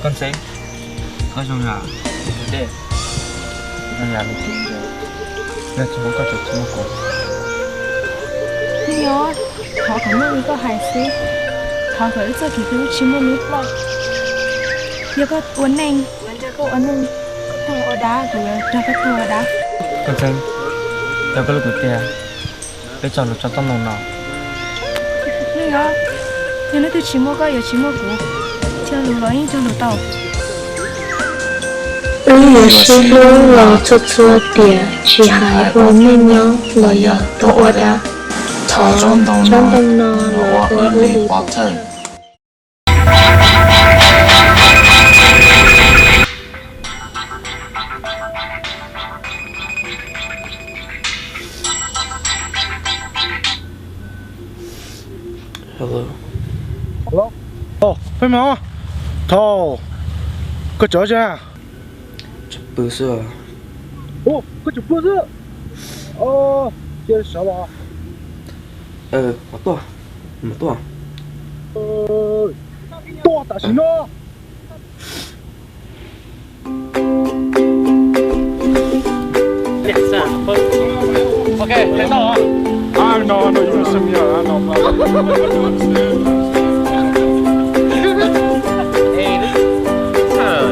Koj Ntxeev, koj zoo yam dej, zoo yam li tus yog tsis muaj koj ces tsis muaj kuv. Yeej yog, thov kom muaj li koj hais xwb, thov kom wb txoj kev hlub tsis muaj hnub ploj. Yog koj ua neej, kuv yuav nrog koj ua neej, koj tuag ua dab, kuv yuav nrog koj tuag ua dab. Koj Ntxeev, yog koj hlub kuv tiag, peb tso lus tso toj ntoo no. Yeej yog, yog hnub twg tsis muaj koj yuav tsis muaj kuv, cog lus los yeej cog lus tau. Wb yuav sib hlub los txhua txhua tiam, tsis hais ua neej nyob los yog tuag ua dab. Thov tsob ntoo no los ua wb li pov thawj. Hello. Hello. Pheej Mos, thaum koj tseem ua tsi? Tseem pw xwb. Koj tseem pw xwb? Cia sawv los. Tuaj, mus tuaj. Tuaj tam sim no. Ok, tau. Ah, no, no, you don't send me out. I know, bro. Hey, this is, uh,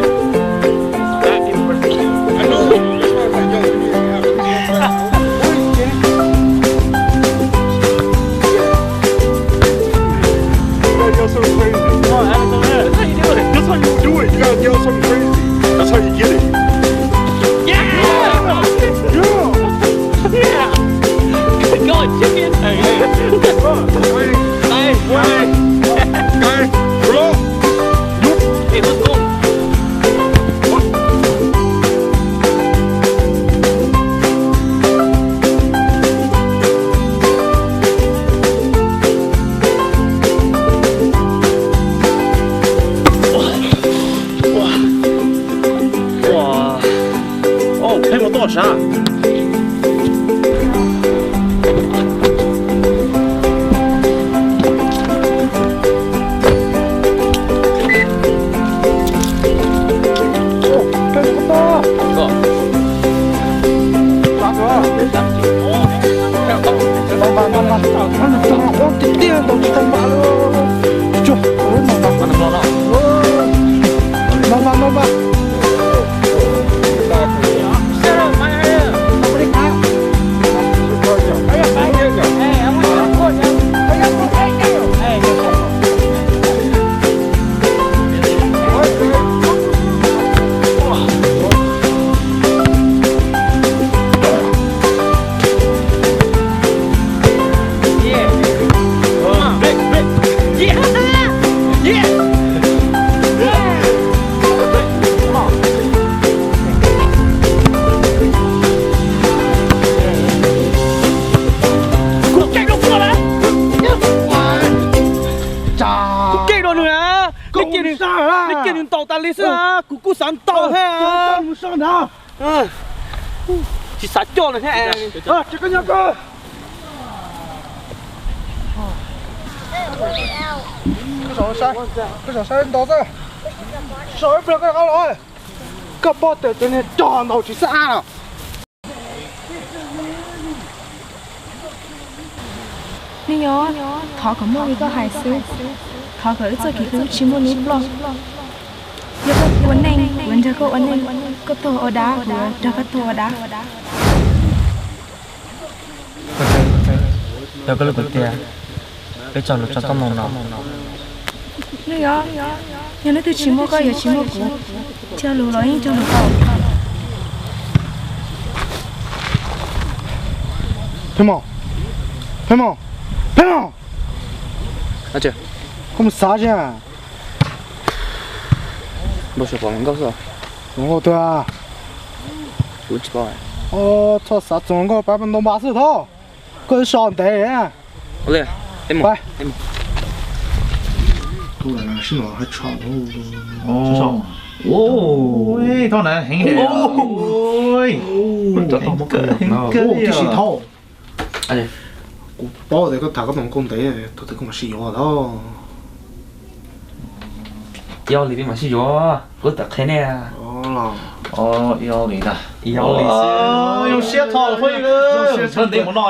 I know. That's why I was like, yo, we need to have a real talk. You gotta yell something crazy. That's how you do it. You gotta yell something crazy. That's how you get it. Yeah! Yeah! Yeah! Go on, champion! Hey, hey. Hey, hey. Hey, bro. Hey, let's go. Ua, ua, pheej mus toj sav. Kuv keej rau nws na, nej cia nws ntaus tas li xwb na, kuv kuj xav ntaus thiab. Tsis xav coj nws thiab. Koj zaum saib, koj zaum saib ntaus xwb. Saib ib pliag koj rov qab los. Koj paub tias cov niag cog ntaus tsis xab ab no. Yeej yog, thov kom muaj li koj hais xwb, thov kom wb txoj kev hlub tsis muaj hnub ploj. Yog koj ua neej, kuv yuav nrog koj ua neej, koj tuag ua dab, kuv yuav nrog koj tuag ua dab. Yog koj hlub kuv tiag, peb tso lus tso toj ntoo no. Yeej yog, yog hnub twg tsis muaj koj yuav tsis muaj kuv, cog lus los yeej cog lus tau. Pheej Mos, Pheej Mos, Pheej Mos. Koj mus xav tsi? Npau suav pom hluas nkauj xwb. Hluas nkauj twg? Kuv tsis paub. Txhob xav txog nkauj pab ntoo npa xwb tho. Koj so ntev. Thauj na, heev li. Tib si thauj. Kuv paub tias koj tham koj tus nkauj ntev, thaum twg koj mam sib yuav tho. Ib ob hlis peb mam sib yuav, kuv tawm qhia nej. Ib ob hlis na. Zoo siab tho, zoo siab tho ntev mus no.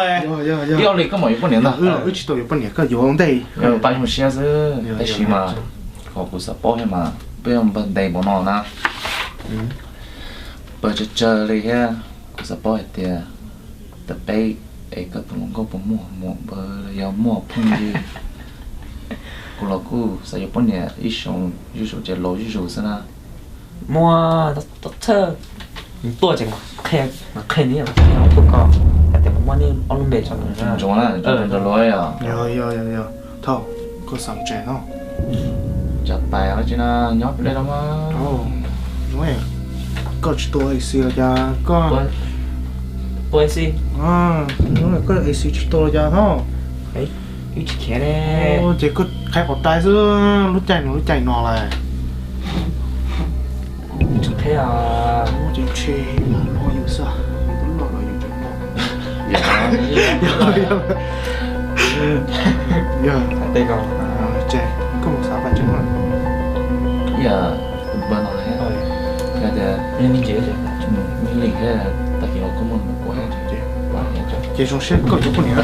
Ib ob hlis koj mam yuav poj niam ntag. Wb tsis tau yuav poj niam, koj yuav ua ntej. Pab zoo siab xwb, tab sis mas qhov kuv xav paub thiab mas peb yuav npawg ntev mus no na. Npawg tsawg tsawg li thiab, kuv xav paub hais tias tom peb es koj tus hluas nkauj puas muaj muam npawg los yog muaj phooj ywg. Kuv los kuj xav yuav poj niam ib xyoo zuj zus ces laus zuj zus xwb na. Muaj, txhawj, tuaj ces qhia, qhia ntxiv, qhia tuaj koj hais tias kuv muaj nej ob lub npe tso. Ntsoov na, ntsoov ntsoov los. Yog, yog, yog, yog. Thauj, koj xav tsev no. Cov pais tsis na, nyob pem no mas. Koj tsis tau A C los cas koj? Tau A C. Koj A C tsis tau los cas Thauj? Wb tsis khiav ne. Ces koj qhia qhov rais xwb, lub caij no lub caij no lawm. Tsis qhia. Ces ntshe lam noj yus xwb, yus twb noj los yus tseem noj. Yog, yog. Yog. Ces koj mus xav pais tsev na. Yog, tus npawg no thiab. Yog tias, yog li thiab, tag kis los koj muaj nws ua thiab. Ces zoo siab koj yuav poj niam.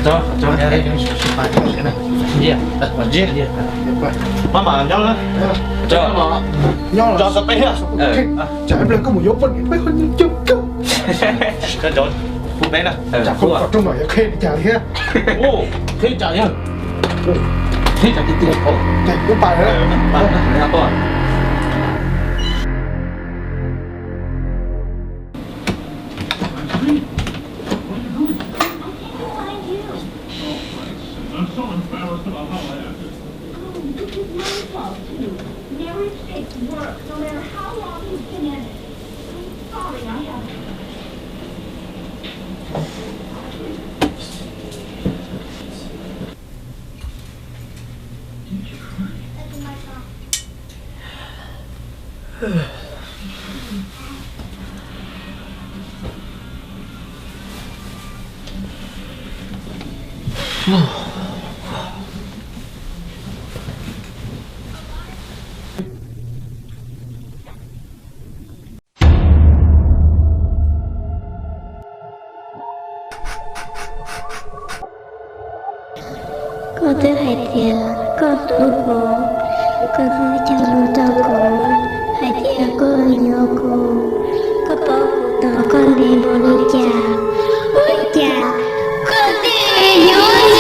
Maj mam nyob na. Nyob los tso peb thiab. Tsam ib pliag koj mus yuav poj niam peb ho nyob coob coob. Tsam koj kom rooj no yuav qhia li cas thiab. Qhia li cas yog? Qhia li cas tiag tiag. Ces kuv pais lawm. Koj twb hais tias koj hlub kuv, koj twb cog lus rau kuv hais tias koj yuav kuv, koj paub kuv tos koj ntev npaum li cas, ua cas koj tseem yuav yus?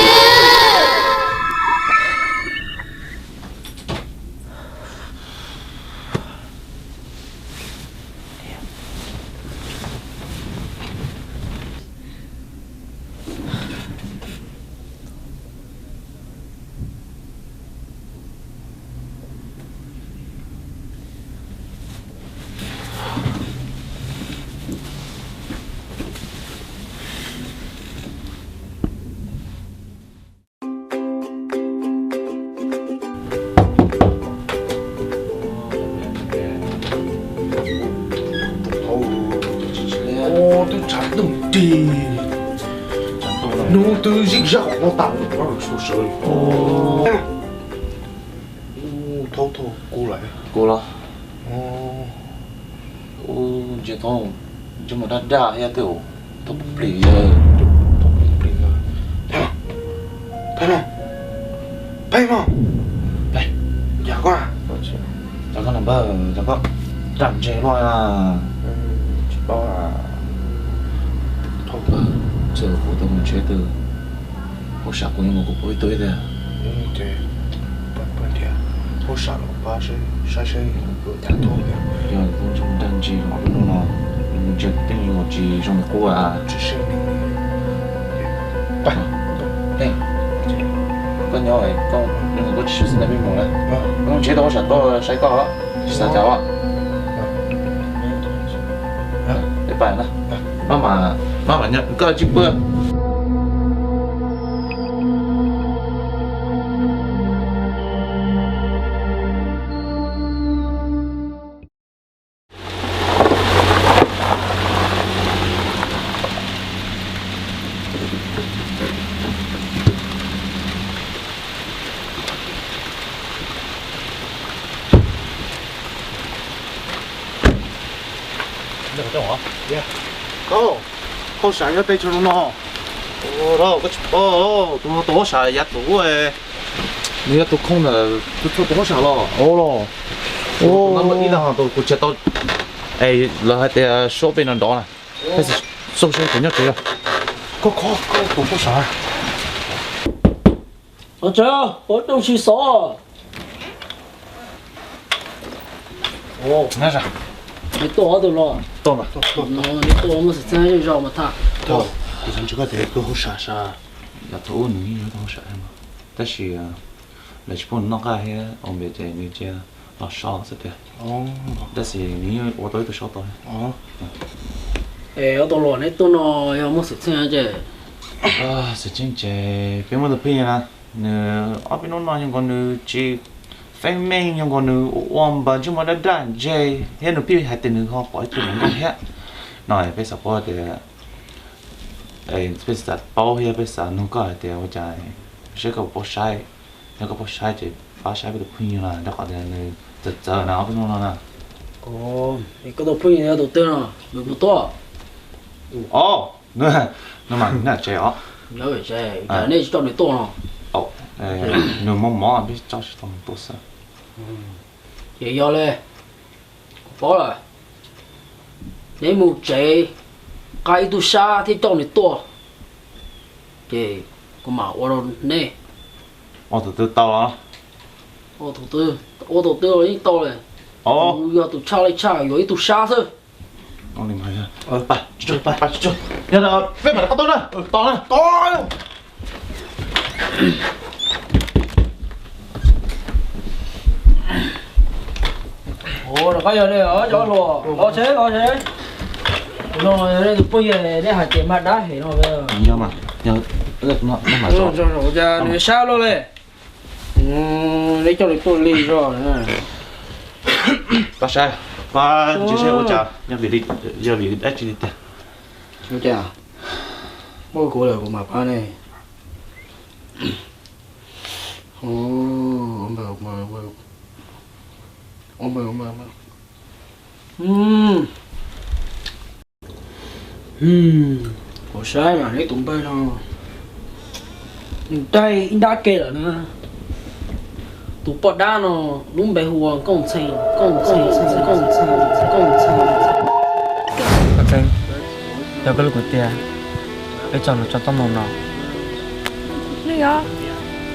Twb tshav ntuj nrig, hnub twb zim zaj hauv no tas, sawv li. Thaub, thaub, kuv lawm. Kuv los? Ntsia thaub, ntsia mus daj daj thiab tej, thaub plig plig. Pheej mas, pheej mas, pheej. Yog koj, yog koj na npawg, yog koj daj ntseg luaj. Tsis paub. Thaub, txawm kuv tau mus ntshe twg, hauj sam kuv yeej mus kuv pab ib tug ib tiag. Ces pab thiab, hauj sam los pab saib seb kuv cas thaub tiag. Yog thaub ntsej muag daj ntseg los lub hnub no, ntsej tej los tsis zoo li qub. Koj nyob, koj tsis xwb na, peb mus na. Koj mus ntshe tau hauj sam tuaj saib koj, tsis xav cas os. Peb pais na. Maj mam Maj mam nyob koj tsis pw. Hauj sam nyob pem tsev no no. Tus no tus hauj sam yav thaum ub, nws yog tus khoo ntawm tus txhua tus hauj sam los. Ua los. Tus no muaj ib leeg tus kuv tsis tau, es lawv hais tias suab pem no nrov na. Xauj seb puas nyob tsev. Koj kho tus hauj sam. Ov, tsev, ov, rooj tsis xov. Nws tuaj ob tug los. Nws tuaj muaj xwm txheej zog mas tham. Kuv xav ntsib koj tus hauj sam sas. Yav thaum ub nws yeej yog tus hauj sam, tab sis lawv tsis pub nws noj nqaij thiab ua npe ces nws cia los so xwb tiag. Tab sis nws yeej ua tau ib tug saub tau. Es ob tug los neb tuaj no yog muaj xwm txheej ces. Xwm txheej ces peb muaj tus phooj ywg na, nws ob peb hnub no zoo nkaus nws tsis feeb meej, zoo nkaus nws ua ua npas ntsej muag daj daj ntseg thiab nws pheej hais tias nws ho pom ib tug hluas nkauj thiab no. Peb xav paub tias, peb xav paub thiab peb xav nug koj hais tias ua cas, seb koj puas paub saib, yog koj paub saib ces pab saib peb tus phooj ywg no rau qhov tias nws txawv txawv na ob peb hnub no na. Koj tus phooj ywg yog tus twg no, nws puas tuaj? Ov, nws mas nyob tsev os. Nej tsis coj nws tuaj no? Nws mob mob peb coj tsis tau nws tuaj xwb. Ces yog li, kuv paub lawm. Neb mus tsev, nqa ib tug sab thiab coj nws tuaj, ces kuv mam ua rau neb. Ua tus twg tau los? Ua tus twg los yeej tau li. Yog tus tshaj li tshaj yuav ib tug sab xwb. Peb mam rov qab tuaj na. Tos na. Rov qab yog nej cov hluas, los tsev los tsev. Tus no yog nej tus phooj ywg, nej hais tias mag dab hem no. Ua cas nws sab luaj li. Neb coj nws tuaj lig zog. Pab saib, pab ntsia seb ua cas, yog vim dab tsi li tiag. Ua cas muaj kuv lawm kuv mam pab nej. Kuv saib mas neb tus npawg no nws daig ib nrab ke lawm na. Tus poj dab no lub npe hu ua Nkauj Ntxhee, Nkauj Ntxhee, Nkauj Ntxhee, Nkauj Ntxhee. Nkauj Ntxhee, yog koj lub kuv tiag, peb tso lus tso toj moo no. Nws yog,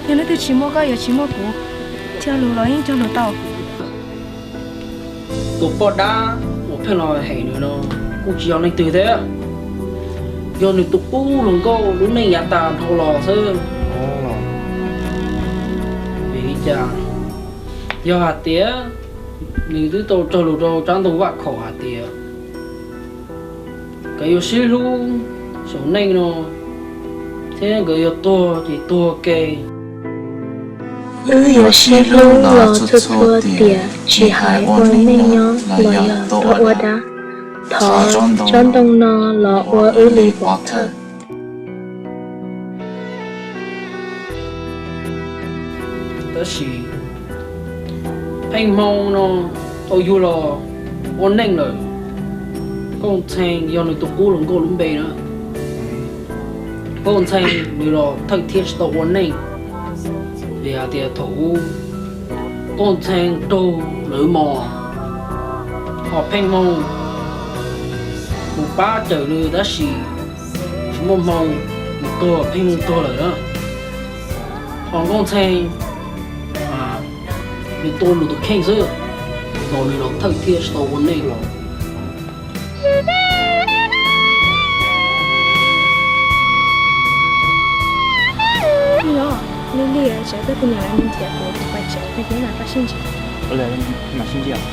yog leej twg tsis muaj koj yuav tsis muaj kuv, cog lus los yeej cog lus tau. Tus poj dab uas pheej los hem nws no kuj tsis yog leej twg thiab, yog nws tus qub hluas nkauj lub neej yav tas dhau los xwb. Vim li cas? Yog hais tias nws twb tau cog lus rau tsab ntoo vaj khaum hais tias nkawd yuav sib hlub saum neej no, thiab nkawd yuav tuag ces tuag ke. Wb yuav sib hlub los txhua txhua tiam, tsis hais ua neej nyob los yog tuaj ua dab. Thov tsob ntoo no los ua wb li pov thawj. Tab sis Pheej Hmoo no tau yug los ua neej lawm. Nkauj Ntxhee yog nws tus qub hluas nkauj lub npe na. Nkauj Ntxhee nws los thawj thiab tsis tau ua neej, vim hais tias thaum ub Nkauj Ntxhee raug lawv mos, ho Pheej Hmoo mus pab cawm nws tab sis tsis muaj hmoo, nws tuag, Pheej Hmoo tuag lawm na. Ho Nkauj Ntxhee nws tua nws tus kheej xwb, los nws los thawj thiab tsis tau ua neej los. Yog, li li tsev koj tus niam lawv mus nrhiav kuv tus poj niam tsev, koj cia li mam pab sib ntsib. Mam sib ntsib os.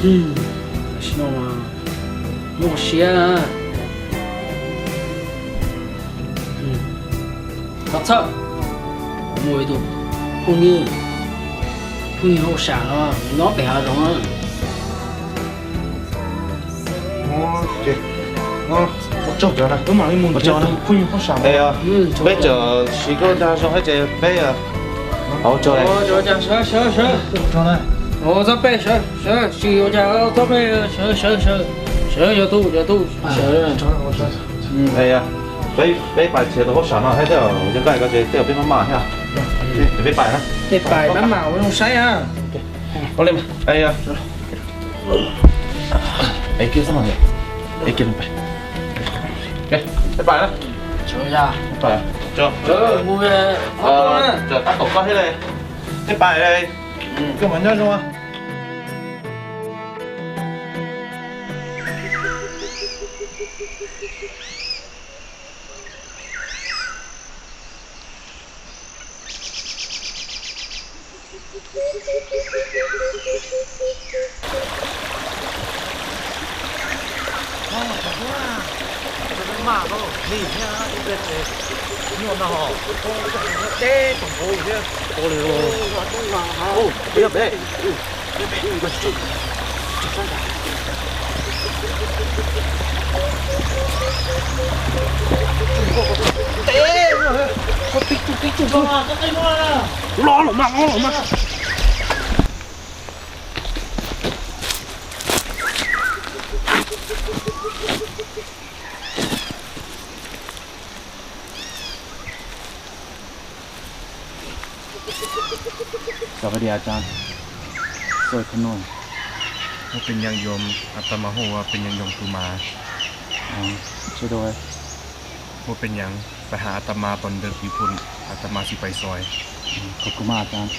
Tam sim no mas nyuaj siab. Thov txhawj, muaj ib tug phooj ywg, phooj ywg hauj sam no nyob pem hav zoov na. Peb tseem siv koj dag zoo thiab ces peb, ua tsaug. Sawv, sawv, sawv, sawv, txhob pem, sawv, sawv, tsis ua cas, txhob pem, sawv, sawv, sawv, sawv, yog tub, yog tub, sawv. Peb pais txiav tus hauj sam no thiab, tej zaum yog koj ko ces tej zaum peb maj mam thiab. Peb pais na. Peb pais maj mam ua zoo saib na. Peb pais na. Tab tom koj thiab, peb pais, koj mas nyob zoo. Los los mas, los los mas. Xav pais tias As Tsaab, xav kho noj, muaj peev xwm yom, As Tas Mas hu ua peev xwm yom tus mas, muaj peev xwm pais hais As Tas Mas pov ntawv kis phun, As Tas Mas xij pais xoi. Khov kho mas As Tsaab.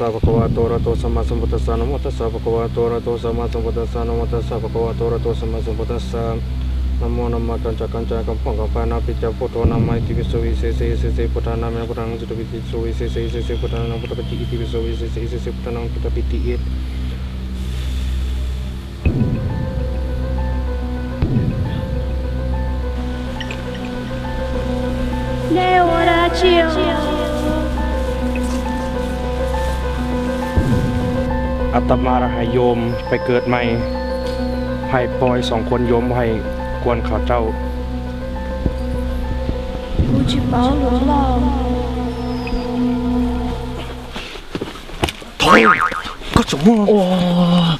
Tassa bhagavato arahato sammāsambuddhassa. Namo tassa bhagavato arahato sammāsambuddhassa. Namo tassa bhagavato arahato sammāsambuddhassa. Namo namo kañca kañca kammo kammo pana pi ca buddho nama itipi so visesayi sese buddha nama buddhaṃ sutapiti so visesayi sese buddhānaṃ buddhapati itipi so visesayi sese buddhānaṃ buddhapati. Nej ua dab tsi os? อาตมา ให้โยมไปเกิดใหม่ ให้ปล่อยสองคนโยมให้กวนเขาเจ้า Kuv tsis paub lus Nplog. Thaum koj tseem muaj,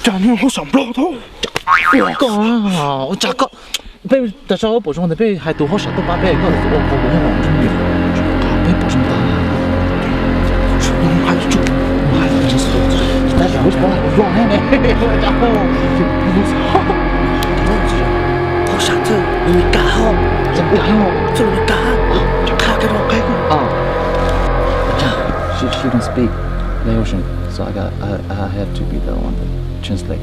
cas muaj hauj sam Nplog thaum koj, ua cas koj, peb tas sau pom zoo ntawd peb hais tus hauj sam tuaj pab peb, koj ua kuv ua los peb pom zoo ntawd. Hais tsuj, hais tsuj, tab yog hauj sam Nplog ne. Hauj sam txawj Meskas ho, txawj Meskas ho, txawj Meskas ho, qha kawg. She, she don't speak Laotian, so I got, I, I had to be the one to translate.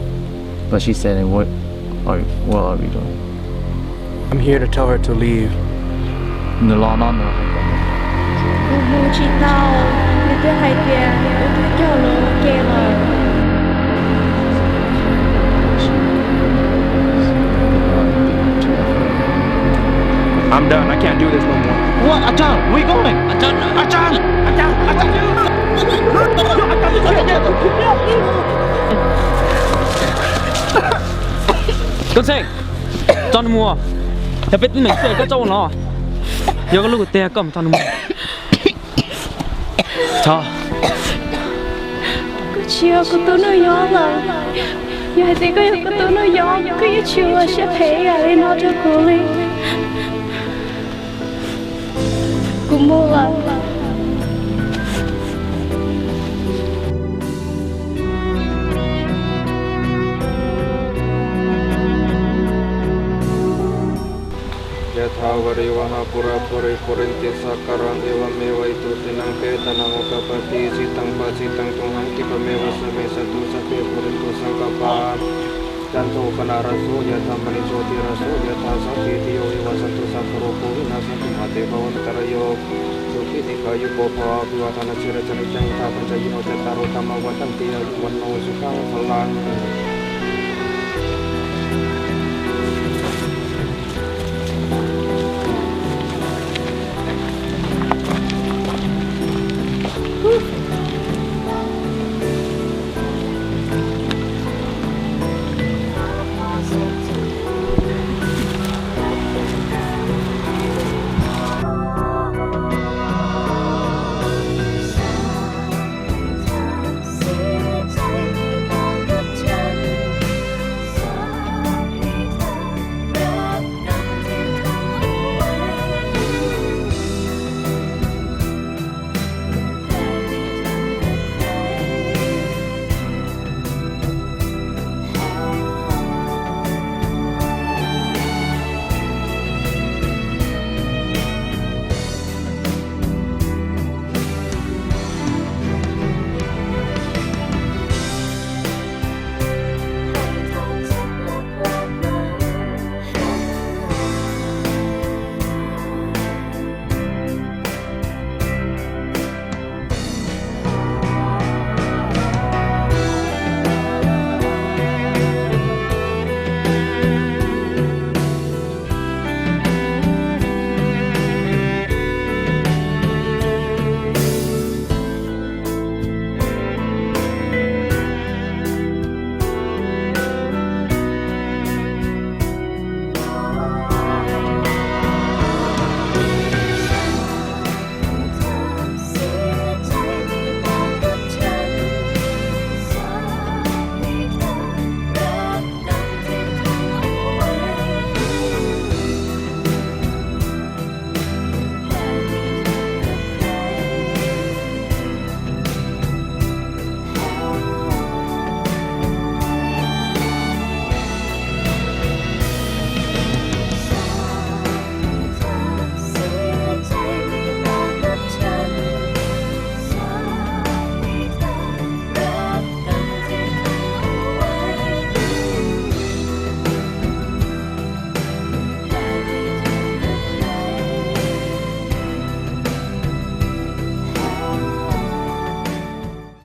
But she said, "What are, what are we doing?" I'm here to tell her to leave. Nws los no nws hais kom Kuv mus tsis tau, nws twb hais tias wb twb cog lus ua ke lawm. I'm done. I can't do this no more. What? Ajan, where you going? Ajan, Ajan, Ajan, Ajan. Koj Xeeb, tso nws mus. Yog peb teeb meem xwb koj tso ua no. Yog koj hlub kuv tiag koj mus tso nws mus. Tso. Kuv Tsis yog kuv tus Nuj Yob lawm. Yog hais tias koj yog kuv tus Nuj Yob, koj yuav tsis ua siab phem ib yam li no rau kuv li. Kuv mus lawm. Yatha vārivahā pūrā pūrī pūrenti sāgaraṃ, evameva ito dinnaṃ petānaṃ upakappati. Tsis teev pab tsis teev tooj haṅ, khippameva samijjhantu, sabbe pūrentu saṅkappā, cando paṇṇaraso yathā, maṇi jotiraso yathā. Sabbītiyo vivajjantu, sabbarogo vinassatu, mā te bhavatvantarāyo, sukhī dīghāyuko bhava. Abhivādanasīlissa niccaṃ vuḍḍhāpacāyino, cattāro dhammā vaḍḍhanti, āyu vaṇṇo sukhaṃ balaṃ.